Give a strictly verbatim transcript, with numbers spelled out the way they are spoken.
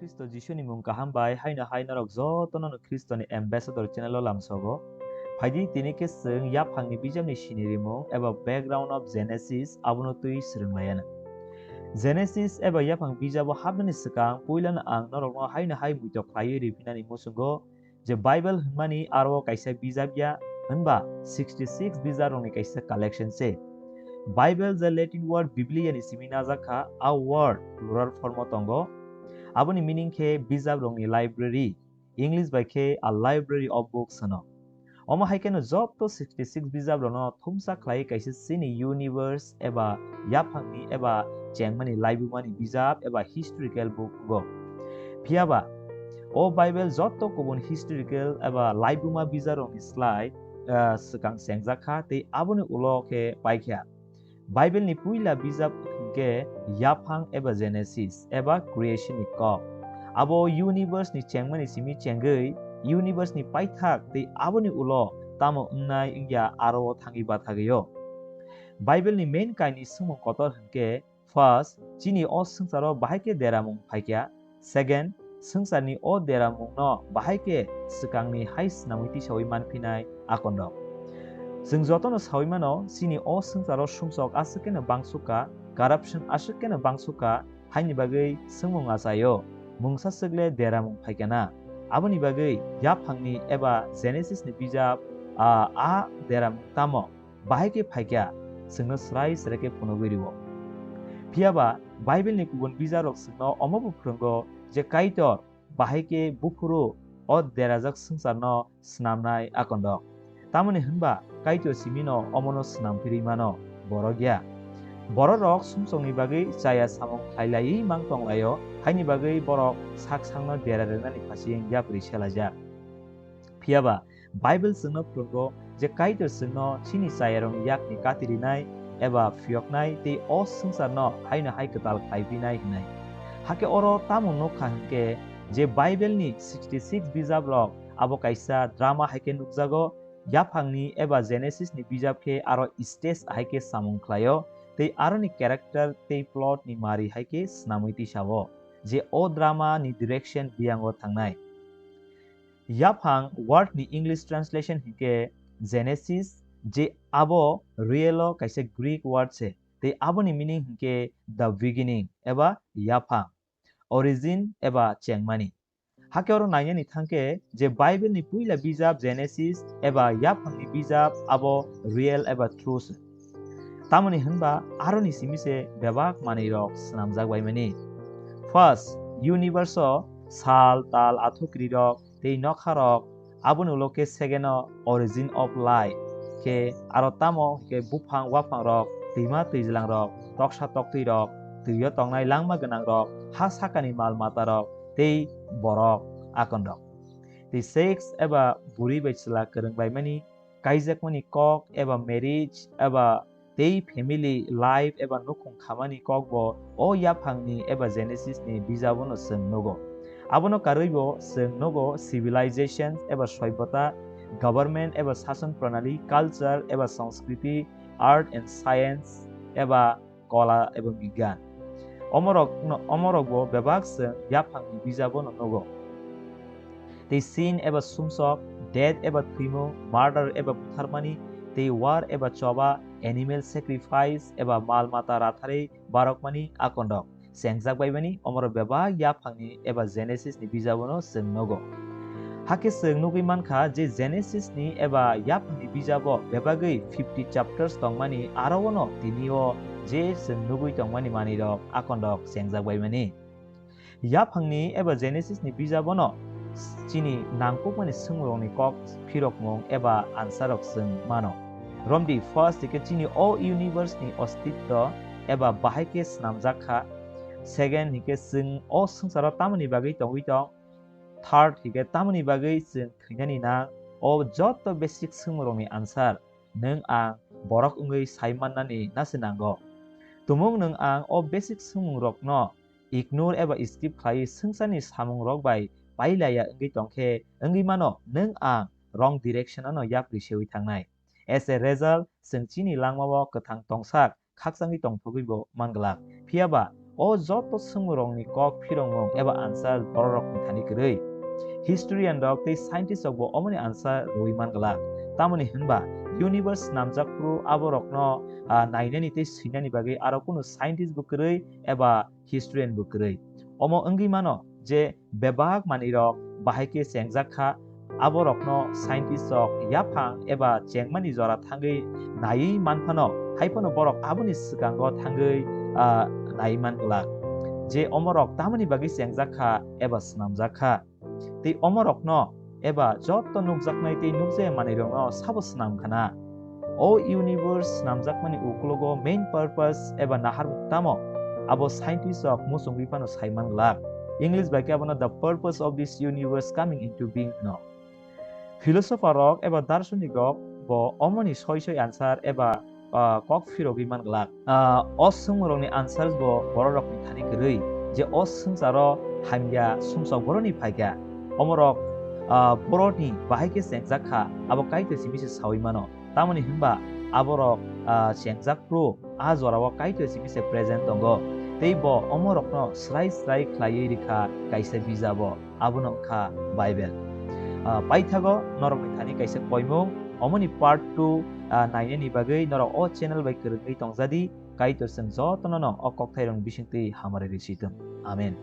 Khristo Jisuni mung kaham bai haino hai norok jotono no Khristoni Ambassador channel o lamsogo. Phaidi tini khe chwng yaphangni bijapni sinirimung eba background of Genesis abono twi swrwng laiya na. Genesis eba yaphang bijabo hapnani swkang puilano ang norokno haino hai muitok khlaiwi riphinani muchungo je Bible hwnmani aro kaisa bijap ya, hwnba sixty six bijaprokni kaisa collection se. Bible je Latin word Biblia ni simi najak kha, a word plural form o tongo. Aboni meaning khe bijaprokni library, English bai khe a library of books hwno. Omo hai kheno joto sixty six bijaprokno thumsa khlai kaisa chini universe eba yaphangni eba chengmani laibumani bijap eba historical book go. Phiyaba o Bible joto kubun historical eba laibuma bijaprokni slai, ah, swkang chengjak kha tei aboni ulo khe paikha. Bible ni puila bijap hwnkhe yaphang eba Genesis eba creation ni kok. Abo universe ni chengmani simi chengwi universe ni paithak tei aboni ulo tamo wngnai wngya aro o thangwi bathagwi o. Bible ni main kainwi swngmung kotor hwnkhe, first, chini o swngcharo bahai khe deramung phaikha. Second, swngcharni o deramungno bahai khe swkangni hai swnamwi tisawi manphinai akondok. Chwng jotono sawi mano, chini o swngcharo sumsok aswk kheno bangsukha, corruption aswk kheno bangsukha, haini bagwi swngmung achaio, mungsa swkle deramung phaikha na. Aboni bagwi yaphangni eba Genesis ni bijap, a, a deramung tamo? Bahai khe phaikha, chwngno srai srai khe phunugwi rwo. Phiyaba Bible ni kubun bijaprok chwngno omobo phwrwngo je Kaitor bahai khe buphuru o derajak swngcharno snamnai akondok. Tamoni hwnba Kaitor simino omono snamphirwi mano, borok ya. Bororok sumsokni bagwi chaya samung khlai laiwi mang tong laio, haini bagwi borok sak sakno dera rwnani phasing yapri selaijak. Phiyaba Bible chwngno phwrwngo je Kaitor chwngno chini chayarokni yakni kati rinai eba phiyoknai tei o swngcharno haino hai kwtal khlai phinai hwnwi. Hakhe oro tamo nuk kha hwnkhe je Bible ni sixty six bijaprok abo kaisa drama hai khe nukjago, yaphangni eba Genesis ni bijap khe aro stage hai khe samung khlaio tei aroni character tei plot ni mari hai khe snamwi tisao je o drama ni direction biyango thangnai. Yaphang word ni English translation hinkhe Genesis, je abo real o kaisa Greek word se, tei aboni meaning hinkhe the beginning eba yaphang, origin eba chengmani. Hakhe oro nainani thangkhe je Bible ni puila bijap Genesis eba yaphang ni bijap abo real eba true se. Tamoni hwnba aroni simi se bebak manwi rok swnamjak bai mani. First, universe o sal, tal, athukri rok tei nokha rok, aboni ulo khe second o origin of life, khe aro tamo hwnkhe buphang waphang rok, twima twijlang rok, toksa toktwi rok, twi o tongnai langma gwnang rok, ha sakani mal mata rok tei borok akon rok. Tei sex eba bwrwi bai chwla kwrwng bai mani, kaijakmani kok eba marriage eba tei family life eba nukhung khamani kokbo o yaphangni eba Genesis ni bijabo no chwng nugo. Abono karwibo chwng nugo civilization eba soibota, government eba sason pranali, culture eba sanskriti, art and science eba kola eba bigyan. Omorok no, omorokbo bebak chwng yaphangni bijabo no nugo. Tei sin eba sumsok, death eba thwimung, murder eba butharmani, tei war eba choba, animal sacrifice eba mal mata ratharwi barokmani akondok. Sengjak bai mani omorok bebak yaphangni eba Genesis ni bijabo no chwng nugo. Hakhe chwng nugwi mankha je Genesis ni eba yaphangni bijabo bebagwi fifty chapters tongmani, aro ono tini o je chwng nugwi tongmani manwi rok akondok sengjak bai mani. Yaphangni eba Genesis ni bijabo no chini nangkukmani swngmungrokni kok phirokmung eba answer rok chwng mano. Romdi, first hwnkhe chini o universe ni ostitto eba bahai khe swnamjak kha. Second hwnkhe chwng o swngcharo tamoni bagwi tongwi tong. Third hwnkhe tamoni bagwi chwng thwinani nang. O joto basic swngmungrokni answer nwng ang borok wngwi sai mannani nasi nango. Tumung nwng ang o basic swngmungrokno ignore eba skip khlaiwi swngcharni samungrok bai pailaiya wngwi tongkhe, wngwi mano nwng ang wrong direction ano yapri sewi thangnai. As a result, chwng chini langmao kwthang tongsak khakchangwi tongthogwibo manglak. Phiyaba O joto swngmungrokni kok phirokmung eba answer bororokni thani kwrwi. Historian rok tei scientist rokbo omoni answer rwui man glak. Tamoni hwnba universe snamjak phuru aborokno, ah, nainani tei swinani bagwi aro kunu scientist bo kwrwi eba historian bo kwrwi. Omo wngwi mano je bebak manwirok bahai khe chengjak kha, aborokno scientist rok yaphang eba chengmani jora thangwi naiwi man phano, hai phano borok aboni swkango thangwi, ah, naiwi man glak je omorok tamoni bagwi chengjak kha eba snamjak kha. Tei omorokno eba joto nukjaknai tei nukjaya manwirokno sabo snam khana. O universe snamjakmani ukologo main purpose eba naharmung tamo? Abo scientist rok muchungwi phano sai man glak. English bai khe abono "The purpose of this universe coming into being" hwno. Philosopher rok eba darshonik rok bo omoni soi soi answer eba, ah, kok phirogwi man glak. Ah, o swngmungrokni answers bo bororokni thani kwrwi je o swngcharo hamya sumsok boroni phaikha. Omorok, ah, boroni bahai khe chengjak kha, abo Kaitor simi se saui mano. Tamoni hwnba aborok, ah, chengjak phuru a jorao Kaitor simi se present tongo. Tei bo omorokno srai srai khlaiwi rikha kaisa bijabo. Abono wngkha Bible. Ah, paithago norokni thani kaisa koimung, omoni part two, ah, nainani bagwi norok o channel bai kwrwngwi tongjadi. Kaitor chwng jotono no o kokthairokni bisingtwi hamari rwsitwng. Amen.